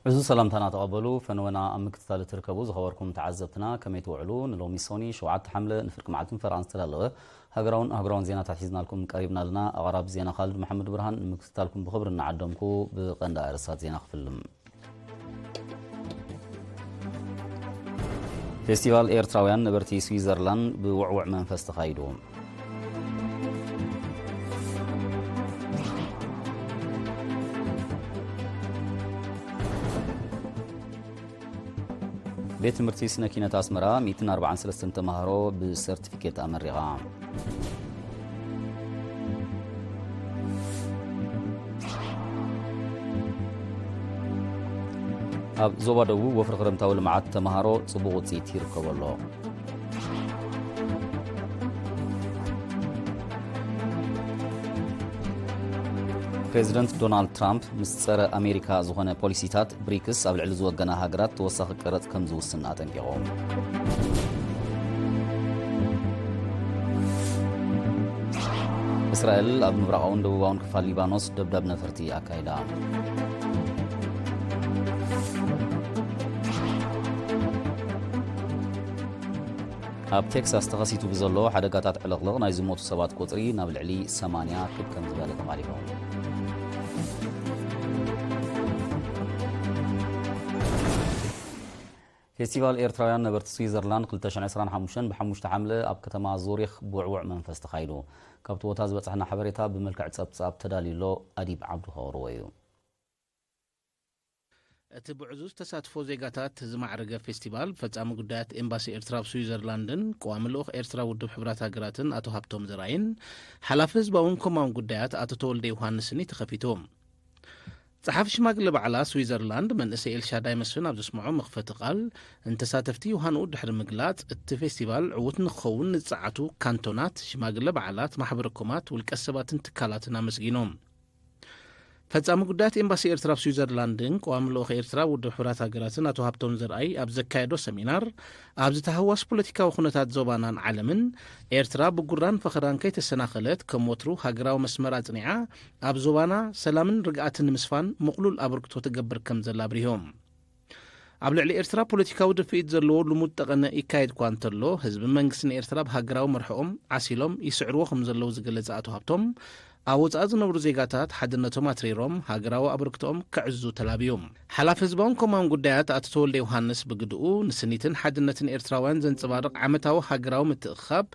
ዕዙዝ ሰላምታና ተቐበሉ። ፈነወና ኣብ ምክትታል እትርከቡ ዝኸበርኩም ተዓዘብትና፣ ከመይ ትውዕሉ? ንሎሚ ሶኒ ሸውዓተ ሓምለ ንፍርቂ መዓልትን ፈረቓን ዝተዳለወ ሃገራውን ኣህጉራውን ዜናታት ሒዝናልኩም ቀሪብና ኣለና። ኣቕራቢ ዜና ካልድ መሓመድ ብርሃን። ንምክትታልኩም ብኽብሪ እናዓደምኩ፣ ብቐንዲ ኣርእስታት ዜና ክፍልም። ፌስቲቫል ኤርትራውያን ነበርቲ ስዊዘርላንድ ብውዕውዕ መንፈስ ተኻይዱ። ቤት ትምህርቲ ስነ ኪነት ኣስመራ ሚእትን ኣርባዓን ሰለስተን ተማሃሮ ብሰርቲፊኬት ኣመሪቓ። ኣብ ዞባ ደቡብ ወፍሪ ክረምታዊ ልምዓት ተማሃሮ ጽቡቕ ውጽኢት ይርከቦ ኣሎ። ፕሬዚደንት ዶናልድ ትራምፕ ምስ ጸረ ኣሜሪካ ዝኾነ ፖሊሲታት ብሪክስ ኣብ ልዕሊ ዝወገና ሃገራት ተወሳኺ ቀረጽ ከም ዝውስን ኣጠንቂቑ። እስራኤል ኣብ ምብራቓውን ደቡባውን ክፋል ሊባኖስ ደብዳብ ነፈርቲ ኣካይዳ። ኣብ ቴክሳስ ተኸሲቱ ብዘሎ ሓደጋታት ዕልቕልቕ ናይ ዝሞቱ ሰባት ቁጽሪ ናብ ልዕሊ ሰማንያ ክብ ከም ዝበለ ተቓሊሑ። ፌስቲቫል ኤርትራውያን ነበርቲ ስዊዘርላንድ ክልተ ሽሕን ዕስራን ሓሙሽተን ብሓሙሽተ ሓምለ ኣብ ከተማ ዙሪኽ ብውዕውዕ መንፈስ ተኻይዱ። ካብቲ ቦታ ዝበጻሕና ሓበሬታ ብመልክዕ ጸብጻብ ተዳልዩ ኣሎ። ኣዲብ ዓብዱ ከቕርቦ እዩ። እቲ ብዕዙዝ ተሳትፎ ዜጋታት ዝማዕረገ ፌስቲቫል፣ ፈጻሚ ጉዳያት ኤምባሲ ኤርትራ ኣብ ስዊዘርላንድን ቀዋሚ ልኡኽ ኤርትራ ውድብ ሕቡራት ሃገራትን ኣቶ ሃብቶም ዘርኣይን፣ ሓላፊ ህዝባውን ኮማውን ጉዳያት ኣቶ ተወልደ ዮሃንስን እዩ ተኸፊቱ። ጸሓፊ ሽማግለ ባዕላ ስዊዘርላንድ መንእሰይ ኤልሻዳይ መስፍን ኣብ ዘስምዖ መኽፈቲ ቃል፣ ንተሳተፍቲ ዮሃንኡ ድሕሪ ምግላጽ፣ እቲ ፌስቲቫል ዕዉት ንክኸውን ንዝጸዓቱ ካንቶናት፣ ሽማግለ ባዕላት፣ ማሕበረ ኮማት፣ ውልቀ ሰባትን ትካላትን ኣመስጊኑ። ፈጻሚ ጉዳያት ኤምባሲ ኤርትራ ኣብ ስዊዘርላንድን ቀዋሚ ልኡኽ ኤርትራ ኣብ ውድብ ሕቡራት ሃገራትን ኣቶ ሃብቶም ዘርኣይ ኣብ ዘካየዶ ሰሚናር፣ ኣብዚ ተሃዋስ ፖለቲካዊ ኩነታት ዞባናን ዓለምን፣ ኤርትራ ብጉራን ፈኸራን ከይተሰናኸለት፣ ከም ወትሩ ሃገራዊ መስመር ኣጽኒዓ፣ ኣብ ዞባና ሰላምን ርግኣትን ንምስፋን ምቕሉል ኣበርክቶ ትገብር ከም ዘላ ኣብሪሆም። ኣብ ልዕሊ ኤርትራ ፖለቲካዊ ድፍኢት ዘለዎ ልሙድ ጠቐነ ይካየድ እኳ እንተሎ፣ ህዝብን መንግስትን ኤርትራ ብሃገራዊ መርሕኦም ዓሲሎም ይስዕርዎ ከም ዘለዉ ዝገለጸ ኣቶ ሃብቶም፣ ኣብ ወጻኢ ዝነብሩ ዜጋታት ሓድነቶም ኣትሪሮም ሃገራዊ ኣበርክቶኦም ከዕዝዙ ተላብዩ። ሓላፊ ህዝባውን ኮማውን ጉዳያት ኣቶ ተወልደ ዮሃንስ ብግድኡ፣ ንስኒትን ሓድነትን ኤርትራውያን ዘንጸባርቕ ዓመታዊ ሃገራዊ ምትእኽኻብ፣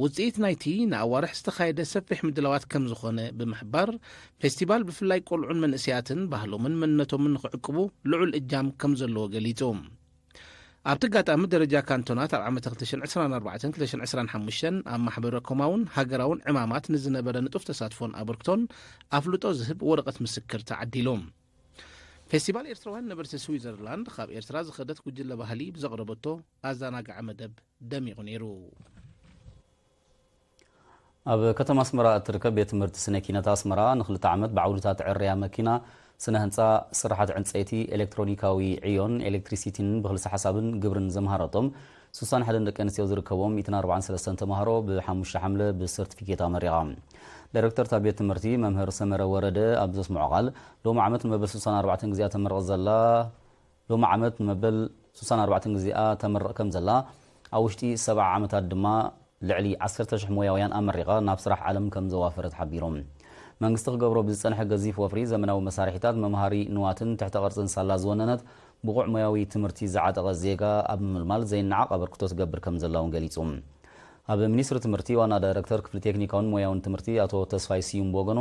ውጽኢት ናይቲ ንኣዋርሕ ዝተኻየደ ሰፊሕ ምድላዋት ከም ዝኾነ ብምሕባር፣ ፌስቲቫል ብፍላይ ቆልዑን መንእሰያትን ባህሎምን መንነቶምን ንኽዕቅቡ ልዑል እጃም ከም ዘለዎ ገሊጹ። ኣብቲ ኣጋጣሚ ደረጃ ካንቶናት ኣብ ዓመተ ክልተ ሽሕን ዕስራን ኣርባዕተን ክልተ ሽሕን ዕስራን ሓሙሽተን ኣብ ማሕበረ ኮማውን ሃገራውን ዕማማት ንዝነበረ ንጡፍ ተሳትፎን ኣበርክቶን ኣፍልጦ ዝህብ ወረቐት ምስክር ተዓዲሉ። ፌስቲቫል ኤርትራውያን ነበርቲ ስዊዘርላንድ ካብ ኤርትራ ዝኸደት ጉጅለ ባህሊ ብዘቕረበቶ ኣዘናጋዒ መደብ ደሚቑ ነይሩ። ኣብ ከተማ ኣስመራ እትርከብ ቤት ትምህርቲ ስነ ኪነት ኣስመራ ንክልተ ዓመት ብዓውድታት ዕርያ መኪና፣ ስነ ህንጻ፣ ስራሓት ዕንጸይቲ፣ ኤሌክትሮኒካዊ ዕዮን ኤሌክትሪሲቲን ብክልሰ ሓሳብን ግብርን ዘምሃረቶም ስሳን ሓደን ደቂ ኣንስትዮ ዝርከቦም ሚእትን ኣርባዓን ሰለስተን ተማሃሮ ብሓሙሽተ ሓምለ ብሰርቲፊኬት ኣመሪቓ። ዳይሬክተር እታ ቤት ትምህርቲ መምህር ሰመረ ወረደ ኣብ ዘስምዖ ቃል፣ ሎሚ ዓመት ንመበል ስሳን ኣርባዕተን ግዜኣ ተመርቕ ዘላ ሎሚ ዓመት ንመበል ስሳን ኣርባዕተን ግዜኣ ተመርቕ ከም ዘላ፣ ኣብ ውሽጢ ሰብዓ ዓመታት ድማ ልዕሊ ዓሰርተ ሽሕ ሞያውያን ኣመሪቓ ናብ ስራሕ ዓለም ከም ዘዋፈረት ሓቢሩ። መንግስቲ ክገብሮ ብዝጸንሐ ገዚፍ ወፍሪ ዘመናዊ መሳርሒታት መምሃሪ ንዋትን ትሕተ ቅርጽን ሳላ ዝወነነት ብቑዕ ሞያዊ ትምህርቲ ዝዓጠቐ ዜጋ ኣብ ምምልማል ዘይነዓቕ ኣበርክቶ ትገብር ከም ዘላ እውን ገሊጹ። ኣብ ሚኒስትሪ ትምህርቲ ዋና ዳይረክተር ክፍሊ ቴክኒካውን ሞያውን ትምህርቲ ኣቶ ተስፋይ ስዩም ብወገኑ፣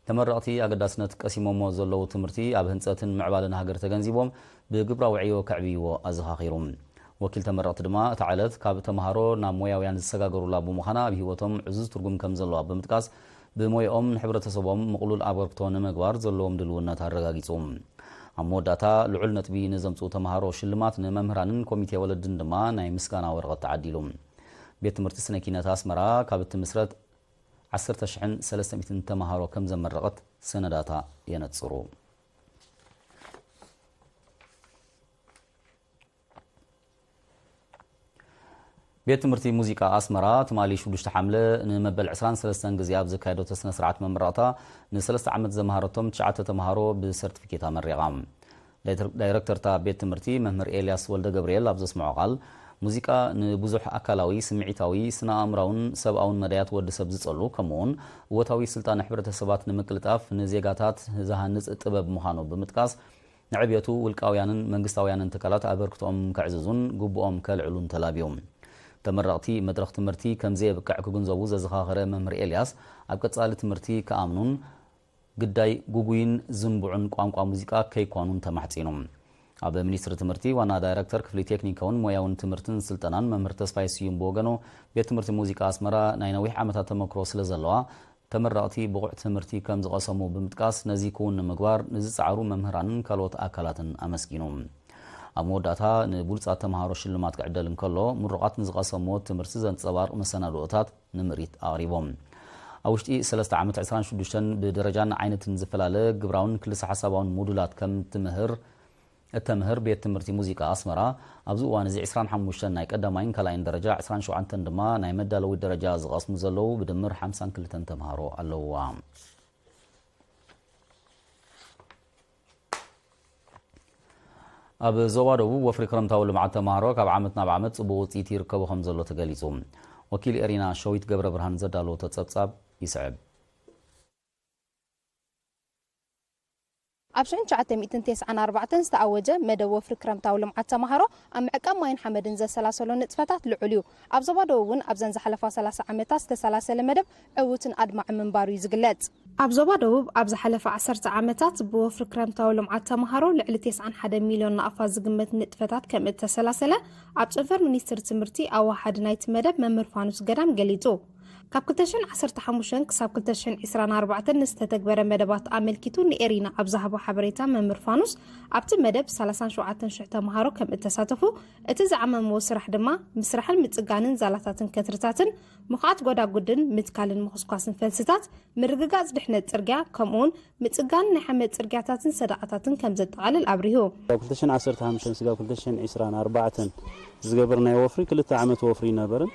ተመረቕቲ ኣገዳስነት ቀሲሞሞ ዘለዉ ትምህርቲ ኣብ ህንጸትን ምዕባለን ሃገር ተገንዚቦም ብግብራዊ ዕዮ ከዕብይዎ ኣዘኻኺሩ። ወኪል ተመረቕቲ ድማ እታ ዕለት ካብ ተምሃሮ ናብ ሞያውያን ዝሰጋገሩላ ብምዃና ኣብ ህይወቶም ዕዙዝ ትርጉም ከም ዘለዋ ብምጥቃስ፣ ብሞያኦም ንሕብረተሰቦም ምቕሉል ኣበርክቶ ንምግባር ዘለዎም ድልውነት ኣረጋጊጹ። ኣብ መወዳእታ ልዑል ነጥቢ ንዘምጽኡ ተምሃሮ ሽልማት፣ ንመምህራንን ኮሚቴ ወለድን ድማ ናይ ምስጋና ወረቐት ተዓዲሉ። ቤት ትምህርቲ ስነ ኪነት ኣስመራ ካብ እትምስረት ዓሰርተ ሽሕን ሰለስተ ሚእትን ተምሃሮ ከም ዘመረቐት ሰነዳታ የነጽሩ። ቤት ትምህርቲ ሙዚቃ ኣስመራ ትማሊ ሽዱሽተ ሓምለ ንመበል ዕስራን ሰለስተን ግዜ ኣብ ዘካየደቶ ስነ ስርዓት መመረቕታ ንሰለስተ ዓመት ዘምሃረቶም ትሽዓተ ተምሃሮ ብሰርቲፊኬት ኣመሪቓ። ዳይሬክተርታ ቤት ትምህርቲ መምህር ኤልያስ ወልደ ገብርኤል ኣብ ዘስምዖ ቃል፣ ሙዚቃ ንብዙሕ ኣካላዊ፣ ስምዒታዊ፣ ስነ ኣእምራውን ሰብኣውን መዳያት ወዲ ሰብ ዝጸሉ፣ ከምኡውን እወታዊ ስልጣነ ሕብረተሰባት ንምቅልጣፍ ንዜጋታት ዝሃንጽ ጥበብ ምዃኑ ብምጥቃስ፣ ንዕብየቱ ውልቃውያንን መንግስታውያንን ትካላት ኣበርክቶኦም ከዕዝዙን ግቡኦም ከልዕሉን ተላብዩ። ተመረቕቲ መድረኽ ትምህርቲ ከም ዘየብቅዕ ክግንዘቡ ዘዘኻኸረ መምህር ኤልያስ፣ ኣብ ቀጻሊ ትምህርቲ ክኣምኑን ግዳይ ግጉይን ዝንቡዕን ቋንቋ ሙዚቃ ከይኳኑን ተማሕጺኑ። ኣብ ሚኒስትሪ ትምህርቲ ዋና ዳይረክተር ክፍሊ ቴክኒካውን ሞያውን ትምህርትን ስልጠናን መምህር ተስፋይ ስዩም ብወገኑ፣ ቤት ትምህርቲ ሙዚቃ ኣስመራ ናይ ነዊሕ ዓመታት ተመክሮ ስለ ዘለዋ፣ ተመረቕቲ ብቑዕ ትምህርቲ ከም ዝቐሰሙ ብምጥቃስ፣ ነዚ ክውን ንምግባር ንዝጸዓሩ መምህራንን ካልኦት ኣካላትን ኣመስጊኑ። ኣብ መወዳእታ ንብሉጻት ተምሃሮ ሽልማት ክዕደል እንከሎ፣ ምሩቓት ንዝቐሰምዎ ትምህርቲ ዘንጸባርቕ መሰናድኦታት ንምርኢት ኣቕሪቦም። ኣብ ውሽጢ ሰለስተ ዓመት ዕስራን ሽዱሽተን ብደረጃን ዓይነትን ዝፈላለ ግብራውን ክልሰ ሓሳባውን ሞዱላት ከም ትምህር እተምህር ቤት ትምህርቲ ሙዚቃ ኣስመራ፣ ኣብዚ እዋን እዚ ዕስራን ሓሙሽተን ናይ ቀዳማይን ካልኣይን ደረጃ፣ ዕስራን ሸውዓተን ድማ ናይ መዳለዊ ደረጃ ዝቐስሙ ዘለዉ ብድምር ሓምሳን ክልተን ተምሃሮ ኣለውዋ። ኣብ ዞባ ደቡብ ወፍሪ ክረምታዊ ልምዓት ተምሃሮ ካብ ዓመት ናብ ዓመት ጽቡቕ ውጽኢት ይርከቦ ከም ዘሎ ተገሊጹ። ወኪል ኤሪና ሸዊት ገብረ ብርሃን ዘዳለወቶ ጸብጻብ ይስዕብ። ኣብ ሽሕን ትሽዓተ ሚእትን ተስዓን ኣርባዕተን ዝተኣወጀ መደብ ወፍሪ ክረምታዊ ልምዓት ተምሃሮ ኣብ ምዕቃብ ማይን ሓመድን ዘሰላሰሎ ንጥፈታት ልዑል እዩ። ኣብ ዞባ ደቡብ እውን ኣብዘን ዝሓለፋ ሰላሳ ዓመታት ዝተሰላሰለ መደብ ዕዉትን ኣድማዒ ምንባሩ እዩ ዝግለጽ። ኣብ ዞባ ደቡብ ኣብ ዝሓለፈ ዓሰርተ ዓመታት ብወፍሪ ክረምታዊ ልምዓት ተምሃሮ ልዕሊ ተስዓን ሓደን ሚልዮን ናቕፋ ዝግመት ንጥፈታት ከም እተሰላሰለ ኣብ ጨንፈር ሚኒስትሪ ትምህርቲ ኣዋሓዲ ናይቲ መደብ መምህር ፋኑስ ገዳም ገሊጹ። ካብ ክልተ ሽሕን ዓሰርተ ሓሙሽተን ክሳብ ክልተ ሽሕን ዕስራን ኣርባዕተን ንዝተተግበረ መደባት ኣመልኪቱ ንኤሪና ኣብ ዝሃቦ ሓበሬታ መምህር ፋኑስ፣ ኣብቲ መደብ ሰላሳን ሸውዓተን ሽሕ ተምሃሮ ከም እተሳተፉ፣ እቲ ዝዓመምዎ ስራሕ ድማ ምስራሕን ምጽጋንን ዛላታትን ከትርታትን፣ ምኹዓት ጎዳጉድን ምትካልን ምኹስኳስን ፈልስታት፣ ምርግጋጽ ድሕነት ጽርግያ፣ ከምኡውን ምጽጋን ናይ ሓመድ ጽርግያታትን ሰደቓታትን ከም ዘጠቓልል ኣብሪሁ። ካብ ክልተ ሽሕን ዓሰርተ ሓሙሽተን ስጋብ ክልተ ሽሕን ዕስራን ኣርባዕተን ዝገበርናዮ ወፍሪ ክልተ ዓመት ወፍሪ ይነበርን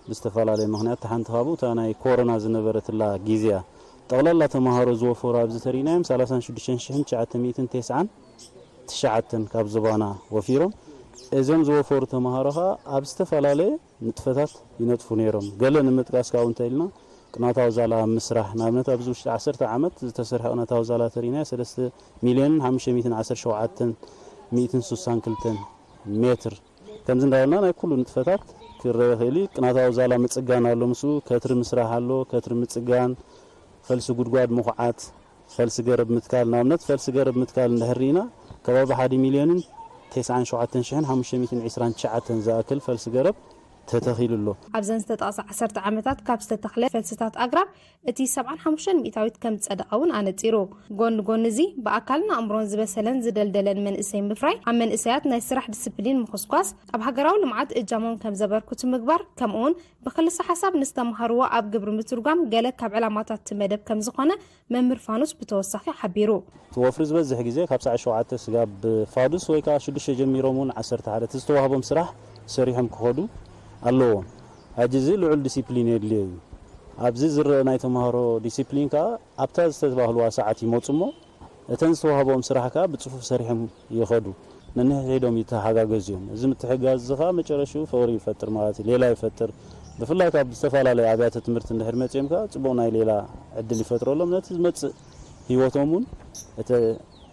ብዝተፈላለየ ምኽንያት ተሓንቲ ካብኡ እታ ናይ ኮሮና ዝነበረትላ ግዜያ ጠቕላላ ተምሃሮ ዝወፈሩ ኣብዚ ተሪእናዮም ሰላሳን ሽዱሽተን ሽሕን ትሽዓተ ሚእትን ተስዓን ትሽዓተን ካብ ዝባና ወፊሮም እዞም ዝወፈሩ ተምሃሮ ኸዓ ኣብ ዝተፈላለየ ንጥፈታት ይነጥፉ ነይሮም። ገለ ንምጥቃስ ካብኡ እንተኢልና ቅናታዊ ዛላ ኣብ ምስራሕ፣ ንኣብነት ኣብዚ ውሽጢ ዓሰርተ ዓመት ዝተሰርሐ ቅናታዊ ዛላ ተሪእናዮ ሰለስተ ሚልዮንን ሓሙሽተ ሚእትን ዓሰርተ ሸውዓተን ሚእትን ስሳን ክልተን ሜትር ከምዚ እንዳበልና ናይ ኩሉ ንጥፈታት ክረአ ይኽእል እዩ። ቅናታዊ ዛላ ምጽጋን ኣሎ፣ ምስኡ ከትሪ ምስራሕ ኣሎ፣ ከትሪ ምጽጋን፣ ፈልሲ ጉድጓድ ምኹዓት፣ ፈልሲ ገረብ ምትካል፣ ንኣብነት ፈልሲ ገረብ ምትካል እንድሕር ርኢና ከባቢ ሓደ ሚልዮንን ተስዓን ሸውዓተን ሽሕን ሓሙሽተ ሚእትን ዕስራን ትሽዓተን ዝኣክል ፈልሲ ገረብ ተተኺሉ ኣሎ። ኣብዘን ዝተጠቕሳ ዓሰርተ ዓመታት ካብ ዝተተኽለ ፈልስታት ኣግራብ እቲ ሰብዓን ሓሙሽተን ሚእታዊት ከም ዝጸደቐ እውን ኣነጺሩ። ጎኒ ጎኒ እዚ ብኣካልን ኣእምሮን ዝበሰለን ዝደልደለን መንእሰይ ምፍራይ፣ ኣብ መንእሰያት ናይ ስራሕ ዲስፕሊን ምኹስኳስ፣ ኣብ ሃገራዊ ልምዓት እጃሞም ከም ዘበርክቱ ምግባር፣ ከምኡውን ብክልሰ ሓሳብ ንዝተምሃርዎ ኣብ ግብሪ ምትርጓም ገለ ካብ ዕላማታት እቲ መደብ ከም ዝኾነ መምህር ፋኑስ ብተወሳኺ ሓቢሩ። እቲ ወፍሪ ዝበዝሕ ግዜ ካብ ሰዓት ሸውዓተ ስጋብ ፋዱስ ወይ ከዓ ሽዱሽተ ጀሚሮም እውን ዓሰርተ ሓደ እቲ ዝተዋህቦም ስራሕ ሰሪሖም ክኸዱ ኣለዎም። ሕጂ እዚ ልዑል ዲሲፕሊን የድልዮ እዩ። ኣብዚ ዝረአ ናይ ተምሃሮ ዲሲፕሊን ከዓ ኣብታ ዝተባህልዋ ሰዓት ይመፁ እሞ እተን ዝተዋህቦም ስራሕ ከዓ ብፅፉፍ ሰሪሖም ይኸዱ። ነንሕድሕዶም ይተሓጋገዙ እዮም። እዚ ምትሕጋዝ እዚ ከዓ መጨረሽኡ ፍቕሪ ይፈጥር ማለት እዩ፣ ሌላ ይፈጥር። ብፍላይ ካብ ዝተፈላለዩ ኣብያተ ትምህርቲ እንድሕር መፂኦም ከዓ ፅቡቕ ናይ ሌላ ዕድል ይፈጥረሎም። ነቲ ዝመፅእ ህይወቶም እውን እቲ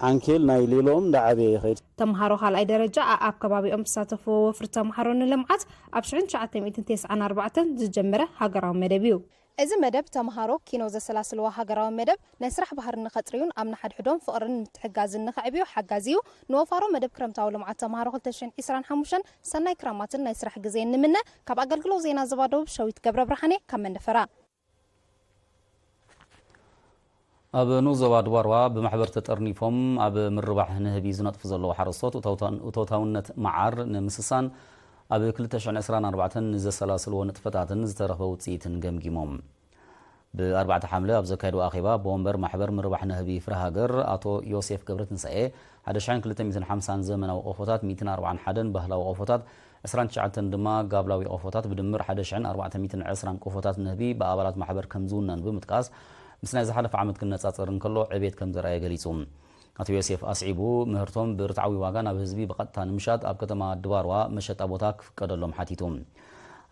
ዓንኬል ናይ ሌላኦም እንዳዓበየ ይኸይድ። ተምሃሮ ካልኣይ ደረጃ ኣኣብ ከባቢኦም ዝሳተፍዎ ወፍሪ ተምሃሮ ንልምዓት ኣብ ሽሕን ትሽዓተ ሚእትን ተስዓን ኣርባዕተን ዝጀመረ ሃገራዊ መደብ እዩ። እዚ መደብ ተምሃሮ ኪኖ ዘሰላስልዎ ሃገራዊ መደብ ናይ ስራሕ ባህሪ ንኸጥርዩን ኣብ ንሓድሕዶም ፍቕርን ምትሕጋዝን ንኸዕብዩ ሓጋዚ እዩ። ንወፋሮ መደብ ክረምታዊ ልምዓት ተምሃሮ ክልተ ሽሕን ዕስራን ሓሙሽተን ሰናይ ክራማትን ናይ ስራሕ ግዜን ንምነ። ካብ ኣገልግሎት ዜና ዞባ ደቡብ ሸዊት ገብረ ብርሃኔ ካብ መንደፈራ። ኣብ ንኡስ ዞባ ድባርዋ ብማሕበር ተጠርኒፎም ኣብ ምርባሕ ንህቢ ዝነጥፉ ዘለዉ ሓረስቶት እቶታውነት መዓር ንምስሳን ኣብ ክልተ ሽሕን ዕስራን ኣርባዕተን ንዘሰላስልዎ ንጥፈታትን ዝተረኽበ ውፅኢትን ገምጊሞም። ብኣርባዕተ ሓምለ ኣብ ዘካየድዎ ኣኼባ ኣቦ ወንበር ማሕበር ምርባሕ ንህቢ ፍረ ሃገር ኣቶ ዮሴፍ ገብረትንሳኤ ሓደ ሽሕን ክልተ ሚእትን ሓምሳን ዘመናዊ ቆፎታት፣ ሚእትን ኣርባዓን ሓደን ባህላዊ ቆፎታት፣ ዕስራን ትሽዓተን ድማ ጋብላዊ ቆፎታት ብድምር ሓደ ሽሕን ኣርባዕተ ሚእትን ዕስራን ቆፎታት ንህቢ ብኣባላት ማሕበር ከም ዝውነን ብምጥቃስ፣ ምስ ናይ ዝሓለፈ ዓመት ክነጻጸር እንከሎ ዕቤት ከም ዘርኣየ ገሊጹ። ኣቶ ዮሴፍ ኣስዒቡ፣ ምህርቶም ብርትዓዊ ዋጋ ናብ ህዝቢ ብቐጥታ ንምሻጥ ኣብ ከተማ ድባርዋ መሸጣ ቦታ ክፍቀደሎም ሓቲቱ።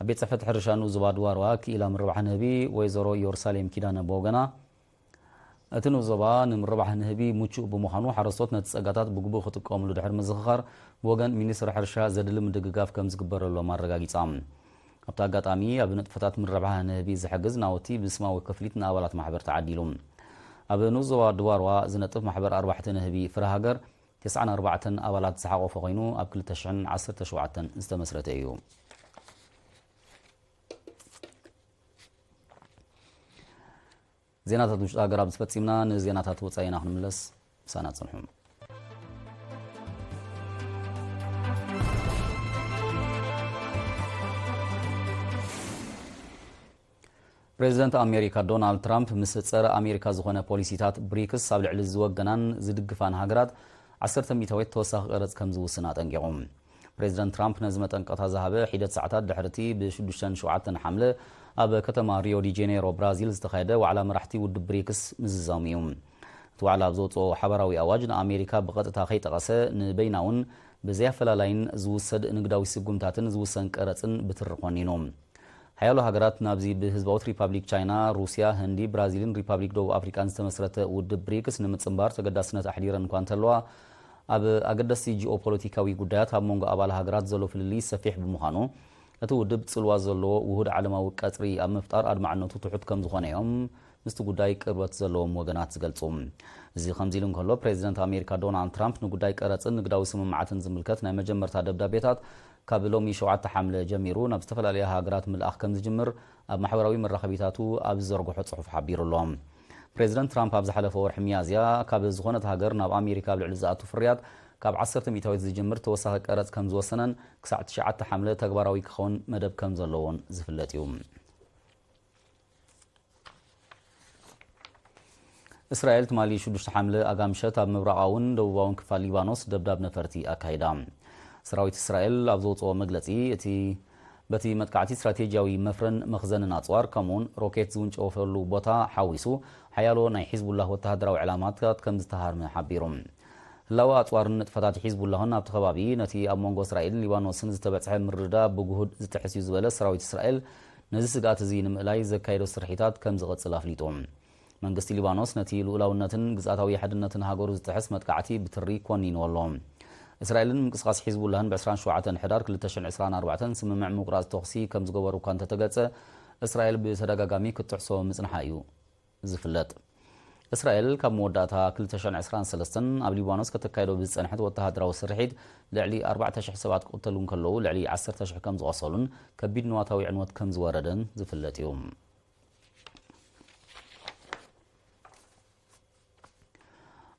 ኣብ ቤት ጽሕፈት ሕርሻ ንኡስ ዞባ ድባርዋ ክኢላ ምርባሕ ንህቢ ወይዘሮ ኢየሩሳሌም ኪዳነ ብወገና፣ እቲ ንኡስ ዞባ ንምርባሕ ንህቢ ምቹእ ብምዃኑ፣ ሓረስቶት ነቲ ጸጋታት ብግቡእ ክጥቀሙሉ ድሕሪ ምዝኽኻር፣ ብወገን ሚኒስትሪ ሕርሻ ዘድሊ ምድግጋፍ ከም ዝግበረሎም ኣረጋጊጻ። ኣብቲ ኣጋጣሚ፣ ኣብ ንጥፈታት ምርባሕ ንህቢ ዝሕግዝ ናውቲ ብስማዊ ክፍሊት ንኣባላት ማሕበር ተዓዲሉ። ኣብ ንኡስ ዞባ ድባርዋ ዝነጥፍ ማሕበር ኣርባሕቲ ንህቢ ፍረ ሃገር፣ ተስዓን ኣርባዕተን ኣባላት ዝሓቖፈ ኮይኑ፣ ኣብ ክልተ ሽሕን ዓሰርተ ሸውዓተን ዝተመስረተ እዩ። ዜናታት ውሽጢ ሃገር ኣብዚ ፈጺምና። ንዜናታት ወጻኢ ኢና ክንምለስ። ምሳና ጽንሑ። ፕሬዚደንት ኣሜሪካ ዶናልድ ትራምፕ፣ ምስ ጸረ ኣሜሪካ ዝኾነ ፖሊሲታት ብሪክስ ኣብ ልዕሊ ዝወገናን ዝድግፋን ሃገራት ዓሰርተ ሚእታዊት ተወሳኺ ቀረጽ ከም ዝውስን ኣጠንቂቑ። ፕሬዚደንት ትራምፕ ነዚ መጠንቀቕታ ዝሃበ ሒደት ሰዓታት ድሕሪ እቲ ብ ሽዱሽተን ሸውዓተን ሓምለ ኣብ ከተማ ሪዮ ዲ ጄኔሮ ብራዚል ዝተኻየደ ዋዕላ መራሕቲ ውድብ ብሪክስ ምዝዛሙ እዩ። እቲ ዋዕላ ኣብ ዘውፅኦ ሓባራዊ ኣዋጅ፣ ንኣሜሪካ ብቐጥታ ከይጠቐሰ፣ ንበይናውን ብዘይ ኣፈላላይን ዝውሰድ ንግዳዊ ስጉምታትን ዝውሰን ቀረፅን ብትሪ ኮኒኑ። ሓያሎ ሃገራት ናብዚ ብህዝባዊት ሪፓብሊክ ቻይና፣ ሩስያ፣ ህንዲ፣ ብራዚልን ሪፓብሊክ ደቡብ ኣፍሪቃን ዝተመስረተ ውድብ ብሪክስ ንምጽንባር ተገዳስነት ኣሕዲረን እኳ እንተለዋ፣ ኣብ ኣገደስቲ ጂኦፖለቲካዊ ጉዳያት ኣብ መንጎ ኣባል ሃገራት ዘሎ ፍልልይ ሰፊሕ ብምዃኑ፣ እቲ ውድብ ጽልዋ ዘለዎ ውሁድ ዓለማዊ ቀጽሪ ኣብ ምፍጣር ኣድማዕነቱ ትሑት ከም ዝኾነ እዮም ምስቲ ጉዳይ ቅርበት ዘለዎም ወገናት ዝገልጹ። እዚ ከምዚ ኢሉ እንከሎ፣ ፕሬዚደንት ኣሜሪካ ዶናልድ ትራምፕ ንጉዳይ ቀረጽን ንግዳዊ ስምምዓትን ዝምልከት ናይ መጀመርታ ደብዳቤታት ካብ ሎሚ ሸውዓተ ሓምለ ጀሚሩ ናብ ዝተፈላለያ ሃገራት ምልኣኽ ከም ዝጅምር ኣብ ማሕበራዊ መራኸቢታቱ ኣብ ዝዘርግሖ ጽሑፍ ሓቢሩ ኣሎ። ፕሬዚደንት ትራምፕ ኣብ ዝሓለፈ ወርሒ ሚያዝያ፣ ካብ ዝኾነት ሃገር ናብ ኣሜሪካ ኣብ ልዕሊ ዝኣቱ ፍርያት ካብ ዓሰርተ ሚእታዊት ዝጅምር ተወሳኺ ቀረጽ ከም ዝወሰነን፣ ክሳዕ ትሽዓተ ሓምለ ተግባራዊ ክኸውን መደብ ከም ዘለዎን ዝፍለጥ እዩ። እስራኤል ትማሊ ሽዱሽተ ሓምለ ኣጋ ምሸት ኣብ ምብራቓውን ደቡባውን ክፋል ሊባኖስ ደብዳብ ነፈርቲ ኣካይዳ። ሰራዊት እስራኤል ኣብ ዘውፅኦ መግለጺ፣ እቲ በቲ መጥቃዕቲ ስትራቴጂያዊ መፍረን መኽዘንን ኣጽዋር፣ ከምኡውን ሮኬት ዝውንጨፈሉ ቦታ ሓዊሱ፣ ሓያሎ ናይ ሒዝቡላህ ወተሃደራዊ ዕላማታት ከም ዝተሃርመ ሓቢሩ። ህላወ ኣጽዋርን ንጥፈታት ሒዝቡላህን ኣብቲ ከባቢ፣ ነቲ ኣብ መንጎ እስራኤልን ሊባኖስን ዝተበጽሐ ምርድዳእ ብግሁድ ዝጥሕስ እዩ ዝበለ ሰራዊት እስራኤል፣ ነዚ ስግኣት እዚ ንምእላይ ዘካየዶ ስርሒታት ከም ዝቕጽል ኣፍሊጡ። መንግስቲ ሊባኖስ ነቲ ልኡላውነትን ግዝኣታዊ ሓድነትን ሃገሩ ዝጥሕስ መጥቃዕቲ ብትሪ ኮኒንዎ ኣሎ። እስራኤልን ምንቅስቓስ ሒዝቡላህን ብ ዕስራን ሸውዓተን ሕዳር ክልተ ሽሕን ዕስራን ኣርባዕተን ስምምዕ ምቁራጽ ተኹሲ ከም ዝገበሩ እኳ እንተተገልጸ፣ እስራኤል ብተደጋጋሚ ክትጥሕሶ ምጽንሓ እዩ ዝፍለጥ። እስራኤል ካብ መወዳእታ ክልተ ሽሕን ዕስራን ሰለስተን ኣብ ሊባኖስ ከተካይዶ ብዝጸንሐት ወተሃደራዊ ስርሒት ልዕሊ ኣርባዕተ ሽሕ ሰባት ክቕተሉ እንከለዉ፣ ልዕሊ ዓሰርተ ሽሕ ከም ዝቖሰሉን ከቢድ ንዋታዊ ዕንወት ከም ዝወረደን ዝፍለጥ እዩ።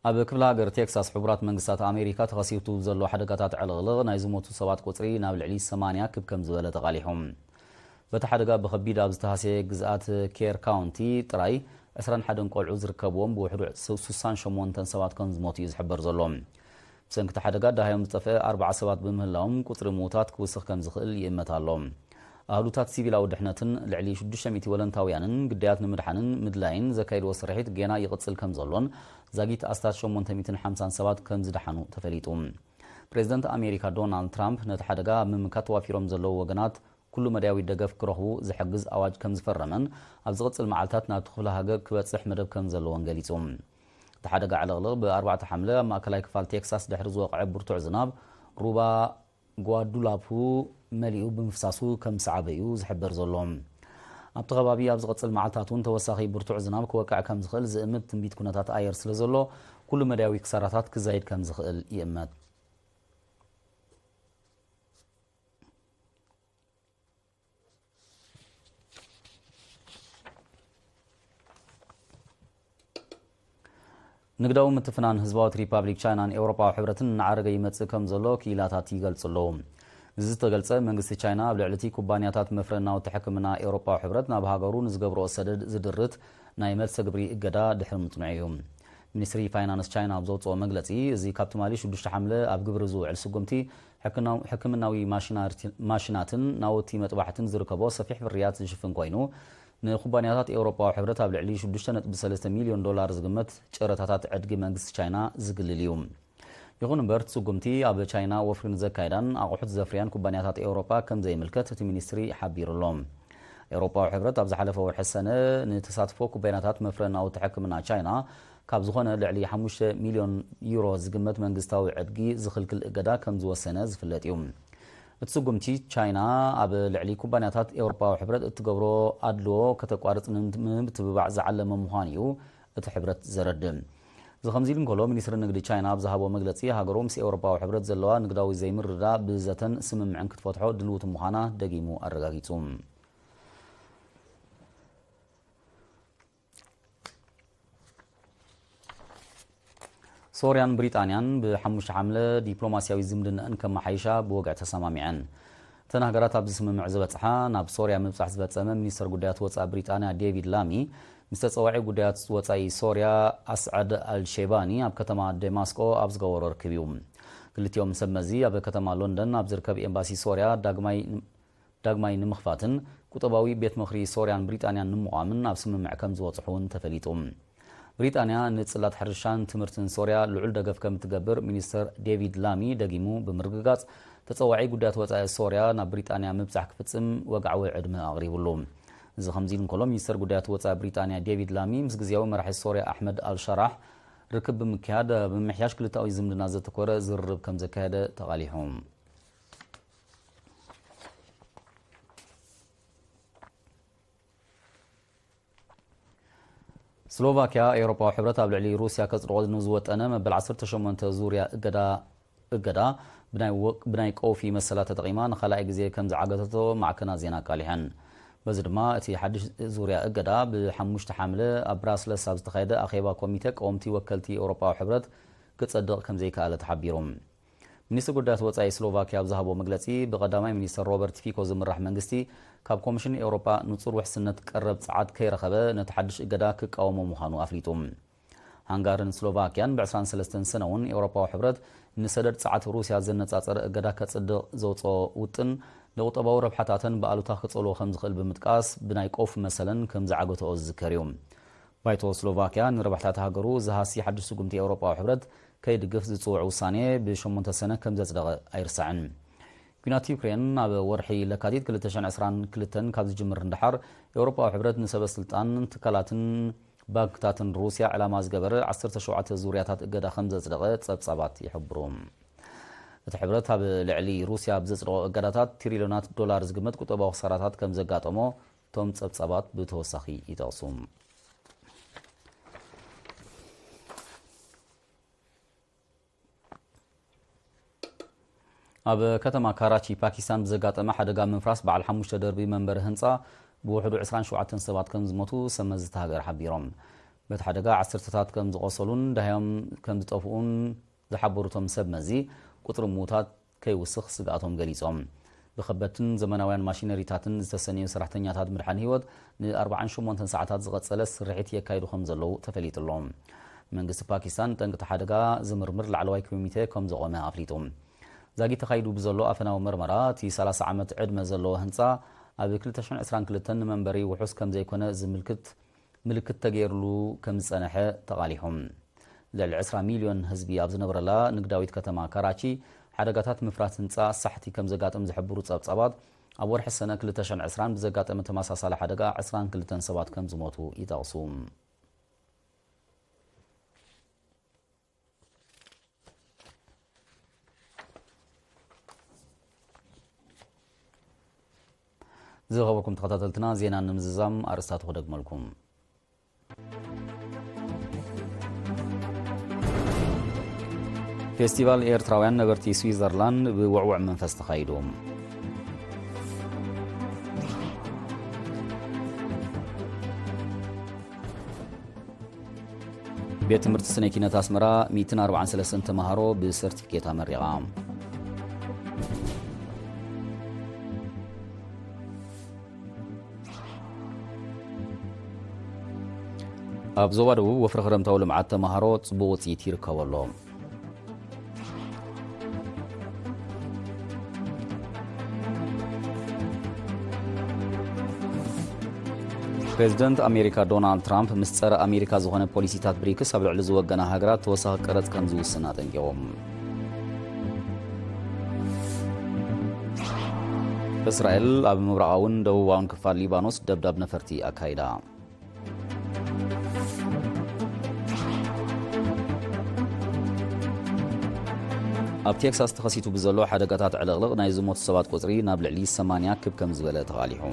ኣብ ክፍለ ሃገር ቴክሳስ ሕቡራት መንግስታት ኣሜሪካ ተኸሲቱ ዘሎ ሓደጋታት ዕልቕልቕ ናይ ዝሞቱ ሰባት ቁጽሪ ናብ ልዕሊ ሰማንያ ክብ ከም ዝበለ ተቓሊሑ። በቲ ሓደጋ ብኸቢድ ኣብ ዝተሃስየ ግዝኣት ኬር ካውንቲ ጥራይ ዕስራን ሓደን ቆልዑ ዝርከብዎም ብውሕዱ ሱሳን ሸሞንተን ሰባት ከም ዝሞቱ እዩ ዝሕበር ዘሎ። ብሰንኪ እቲ ሓደጋ ደሃዮም ዝጠፍአ ኣርባዓ ሰባት ብምህላዎም፣ ቁጽሪ ምዉታት ክውስኽ ከም ዝኽእል ይእመት ኣሎ። ኣህዱታት ሲቪላዊ ድሕነትን ልዕሊ ሽዱሽተ ሚእቲ ወለንታውያንን ግዳያት ንምድሓንን ምድላይን ዘካየድዎ ስርሒት ጌና ይቕጽል ከም ዘሎን፣ ዛጊት ኣስታት ሸሞንተ ሚእትን ሓምሳን ሰባት ከም ዝደሓኑ ተፈሊጡ። ፕሬዚደንት ኣሜሪካ ዶናልድ ትራምፕ ነቲ ሓደጋ ኣብ ምምካት ተዋፊሮም ዘለዉ ወገናት ኩሉ መዳያዊ ደገፍ ክረኽቡ ዝሕግዝ ኣዋጅ ከም ዝፈረመን፣ ኣብ ዝቕጽል መዓልታት ናብቲ ክፍለ ሃገር ክበጽሕ መደብ ከም ዘለዎን ገሊጹ። እቲ ሓደጋ ዕልቕልቕ ብኣርባዕተ ሓምለ ኣብ ማእከላይ ክፋል ቴክሳስ ድሕሪ ዝወቕዐ ብርቱዕ ዝናብ፣ ሩባ ጓዱላፑ መሊኡ ብምፍሳሱ ከም ዝሰዓበ እዩ ዝሕበር ዘሎ። ኣብቲ ከባቢ ኣብ ዝቕጽል መዓልታት እውን ተወሳኺ ብርቱዕ ዝናብ ክወቅዕ ከም ዝኽእል ዝእምት ትንቢት ኩነታት ኣየር ስለ ዘሎ፣ ኩሉ መዳያዊ ክሳራታት ክዛይድ ከም ዝኽእል ይእመት። ንግዳዊ ምትፍናን ህዝባዊት ሪፓብሊክ ቻይናን ኤውሮጳዊ ሕብረትን እናዓረገ ይመጽእ ከም ዘሎ ክኢላታት ይገልጹ ኣለዉ። እዚ ዝተገልጸ፣ መንግስቲ ቻይና ኣብ ልዕሊ እቲ ኩባንያታት መፍረ ናውቲ ሕክምና ኤውሮጳዊ ሕብረት ናብ ሃገሩ ንዝገብርኦ ሰደድ ዝድርት ናይ መልሰ ግብሪ እገዳ ድሕሪ ምጽንዑ እዩ። ሚኒስትሪ ፋይናንስ ቻይና ኣብ ዘውጽኦ መግለጺ፣ እዚ ካብ ትማሊ ሽዱሽተ ሓምለ ኣብ ግብሪ ዝውዕል ስጉምቲ፣ ሕክናው-፣ ሕክምናዊ ማሽናርቲ-፣ ማሽናትን ናውቲ መጥባሕትን ዝርከቦ ሰፊሕ ፍርያት ዝሽፍን ኮይኑ፣ ንኩባንያታት ኤውሮጳዊ ሕብረት ኣብ ልዕሊ ሽዱሽተ ነጥቢ ሰለስተ ሚልዮን ዶላር ዝግመት ጨረታታት ዕድጊ መንግስቲ ቻይና ዝግልል እዩ። ይኹን እምበር፣ እቲ ስጉምቲ ኣብ ቻይና ወፍሪ ንዘካይዳን ኣቑሑት ዘፍርያን ኩባንያታት ኤውሮጳ ከም ዘይምልከት እቲ ሚኒስትሪ ሓቢሩ ኣሎ። ኤውሮጳዊ ሕብረት ኣብ ዝሓለፈ ወርሒ ሰነ ንተሳትፎ ኩባንያታት መፍረ ናውቲ ሕክምና ቻይና ካብ ዝኾነ ልዕሊ ሓሙሽተ ሚልዮን ዩሮ ዝግመት መንግስታዊ ዕድጊ ዝኽልክል እገዳ ከም ዝወሰነ ዝፍለጥ እዩ። እቲ ስጉምቲ፣ ቻይና ኣብ ልዕሊ ኩባንያታት ኤውሮጳዊ ሕብረት እትገብሮ ኣድልዎ ከተቋርጽ ንምትብባዕ ዝዓለመ ምዃኑ እዩ እቲ ሕብረት ዘረድእ። እዚ ከምዚ ኢሉ እንከሎ፣ ሚኒስትሪ ንግዲ ቻይና ኣብ ዝሃቦ መግለጺ፣ ሃገሩ ምስ ኤውሮጳዊ ሕብረት ዘለዋ ንግዳዊ ዘይምርድዳእ ብዘተን ስምምዕን ክትፈትሖ ድልውቲ ምዃና ደጊሙ ኣረጋጊጹ። ሶርያን ብሪጣንያን ብሓሙሽተ ሓምለ ዲፕሎማስያዊ ዝምድናኣን ከመሓይሻ ብወግዒ ተሰማሚዐን። እተን ሃገራት ኣብዚ ስምምዕ ዝበጽሓ፣ ናብ ሶርያ ምብጻሕ ዝፈጸመ ሚኒስተር ጉዳያት ወጻኢ ብሪጣንያ ዴቪድ ላሚ ምስ ተጸዋዒ ጉዳያት ወጻኢ ሶርያ ኣስዓድ ኣልሼባኒ ኣብ ከተማ ደማስቆ ኣብ ዝገበሮ ርክብ እዩ። ክልቲኦም ሰብ መዚ ኣብ ከተማ ሎንደን ኣብ ዝርከብ ኤምባሲ ሶርያ ዳግማይ ዳግማይ ንምኽፋትን ቁጠባዊ ቤት ምኽሪ ሶርያን ብሪጣንያን ንምቋምን ኣብ ስምምዕ ከም ዝበጽሑ እውን ተፈሊጡ። ብሪጣንያ ንጽላት ሕርሻን ትምህርትን ሶርያ ልዑል ደገፍ ከም እትገብር ሚኒስተር ዴቪድ ላሚ ደጊሙ ብምርግጋጽ፣ ተጸዋዒ ጉዳያት ወጻኢ ሶርያ ናብ ብሪጣንያ ምብጻሕ ክፍጽም ወግዓዊ ዕድመ ኣቕሪቡሉ። እዚ ከምዚ ኢሉ እንከሎ፣ ሚኒስተር ጉዳያት ወጻኢ ብሪጣንያ ዴቪድ ላሚ ምስ ግዜያዊ መራሒ ሶርያ ኣሕመድ ኣልሸራሕ ርክብ ብምክያድ፣ ኣብ ምምሕያሽ ክልተኣዊ ዝምድና ዘተኮረ ዝርርብ ከም ዘካየደ ተቓሊሑ። ስሎቫክያ፣ ኤውሮጳዊ ሕብረት ኣብ ልዕሊ ሩስያ ከጽድቖ ንዝወጠነ መበል ዓሰርተ ሸሞንተ ዙርያ እገዳ፣ እገዳ ብናይ ወ-፣ ብናይ ቀውፊ መሰላት ተጠቒማ ንኻልኣይ ግዜ ከም ዝዓገተቶ ማዕከናት ዜና ኣቃሊሐን። በዚ ድማ እቲ ሓድሽ ዙርያ እገዳ ብሓሙሽተ ሓምለ ኣብ ብራስለስ ኣብ ዝተኻየደ ኣኼባ ኮሚተ ቀወምቲ ወከልቲ ኤውሮጳዊ ሕብረት ክጸድቕ ከም ዘይከኣለ ተሓቢሩ። ሚኒስትሪ ጉዳያት ወጻኢ ስሎቫክያ ኣብ ዝሃቦ መግለጺ፣ ብቐዳማይ ሚኒስተር ሮበርት ፊኮ ዝምራሕ መንግስቲ ካብ ኮሚሽን ኤውሮጳ ንጹር ውሕስነት ቀረብ ጸዓት ከይረኸበ ነቲ ሓድሽ እገዳ ክቃወሞ ምዃኑ ኣፍሊጡ። ሃንጋርን ስሎቫክያን ብ ዕስራን ሰለስተን ሰነ እውን ኤውሮጳዊ ሕብረት ንሰደድ ጸዓት ሩስያ ዘነጻጸረ እገዳ ከጽድቕ ዘውጽኦ ውጥን ንቁጠባዊ ረብሓታተን ብኣሉታ ክጸልዎ ከም ዝኽእል ብምጥቃስ ብናይ ቀውፊ መሰለን ከም ዝዓገትኦ ዝዝከር እዩ። ባይቶ ስሎቫክያ ንረብሓታት ሃገሩ ዝሃሲ ሓድሽ ስጉምቲ ኤውሮጳዊ ሕብረት ከይድግፍ ዝጽውዕ ውሳኔ ብሸሞንተ ሰነ ከም ዘጽደቐ ኣይርሳዕን። ኲናት ዩክሬን ኣብ ወርሒ ለካቲት ክልተ ሽሕን ዕስራን ክልተን ካብ ዝጅምር ንደሓር፣ ኤውሮጳዊ ሕብረት ንሰበ ስልጣን ትካላትን ባንክታትን ሩስያ ዕላማ ዝገበረ ዓሰርተ ሸውዓተ ዙርያታት እገዳ ከም ዘጽደቐ ጸብጻባት ይሕብሩ። እቲ ሕብረት ኣብ ልዕሊ ሩስያ ኣብ ዘጽደቖ እገዳታት ትሪልዮናት ዶላር ዝግመት ቁጠባዊ ክሳራታት ከም ዘጋጠሞ እቶም ጸብጻባት ብተወሳኺ ይጠቕሱ። ኣብ ከተማ ካራቺ ፓኪስታን ብዘጋጠመ ሓደጋ ምፍራስ በዓል ሓሙሽተ ደርቢ መንበሪ ህንጻ ብውሕዱ ዕስራን ሸውዓተን ሰባት ከም ዝሞቱ ሰብ መዚ እታ ሃገር ሓቢሮም። በቲ ሓደጋ ዓሰርተታት ከም ዝቖሰሉን ደሃዮም ከም ዝጠፍኡን ዝሓበሩ እቶም ሰብ መዚ፣ ቁጽሪ ምዉታት ከይውስኽ ስግኣቶም ገሊጾም። ብኸበድትን ዘመናውያን ማሽነሪታትን ዝተሰነዩ ሰራሕተኛታት ምድሓን ህይወት ን ኣርባዓን ሸሞንተን ሰዓታት ዝቐጸለ ስርሒት የካይዱ ከም ዘለዉ ተፈሊጡ ኣሎ። መንግስቲ ፓኪስታን ንጠንቂ እቲ ሓደጋ ዝምርምር ላዕለዋይ ኮሚተ ከም ዘቖመ ኣፍሊጡ። ዛጊት ተኻይዱ ብዘሎ ኣፈናዊ መርመራ፣ እቲ ሰላሳ ዓመት ዕድመ ዘለዎ ህንጻ ኣብ ክልተ ሽሕን ዕስራን ክልተን ንመንበሪ ውሑስ ከም ዘይኮነ ዝምልክት ምልክት ተገይርሉ ከም ዝጸንሐ ተቓሊሑ። ልዕሊ ዕስራ ሚልዮን ህዝቢ ኣብ ዝነብረላ ንግዳዊት ከተማ ካራቺ፣ ሓደጋታት ምፍራስ ህንጻ ሳሕቲ ከም ዘጋጥም ዝሕብሩ ጸብጻባት፣ ኣብ ወርሒ ሰነ ክልተ ሽሕን ዕስራን ብዘጋጠመ ተመሳሳሊ ሓደጋ ዕስራን ክልተን ሰባት ከም ዝሞቱ ይጠቕሱ። ዝኸበርኩም ተኸታተልትና፣ ዜና ንምዝዛም ኣርእስታቱ ክደግመልኩም። ፌስቲቫል ኤርትራውያን ነበርቲ ስዊዘርላንድ ብውዕውዕ መንፈስ ተኻይዱ። ቤት ትምህርቲ ስነ ኪነት ኣስመራ ሚእትን ኣርባዓን ሰለስተን ተምሃሮ ብሰርቲፊኬት ኣመሪቓ። ኣብ ዞባ ደቡብ ወፍሪ ክረምታዊ ልምዓት ተምሃሮ ጽቡቕ ውጽኢት ይርከቦ ኣሎ። ፕሬዝደንት ኣሜሪካ ዶናልድ ትራምፕ ምስ ጸረ ኣሜሪካ ዝኾነ ፖሊሲታት ብሪክስ ኣብ ልዕሊ ዝወገና ሃገራት ተወሳኺ ቀረጽ ከም ዝውስን ኣጠንቂቖም። እስራኤል ኣብ ምብራቓውን ደቡባውን ክፋል ሊባኖስ ደብዳብ ነፈርቲ ኣካይዳ። ኣብ ቴክሳስ ተኸሲቱ ብዘሎ ሓደጋታት ዕልቕልቕ ናይ ዝሞቱ ሰባት ቁጽሪ ናብ ልዕሊ ሰማንያ ክብ ከም ዝበለ ተቓሊሑ።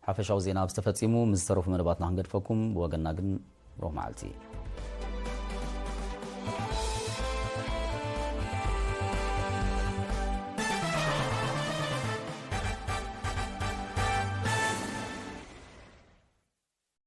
ሓፈሻዊ ዜና ኣብዚ ተፈጺሙ። ምስ ዝተረፉ መደባትና ክንገድፈኩም፣ ብወገንና ግን ብሩኽ መዓልቲ።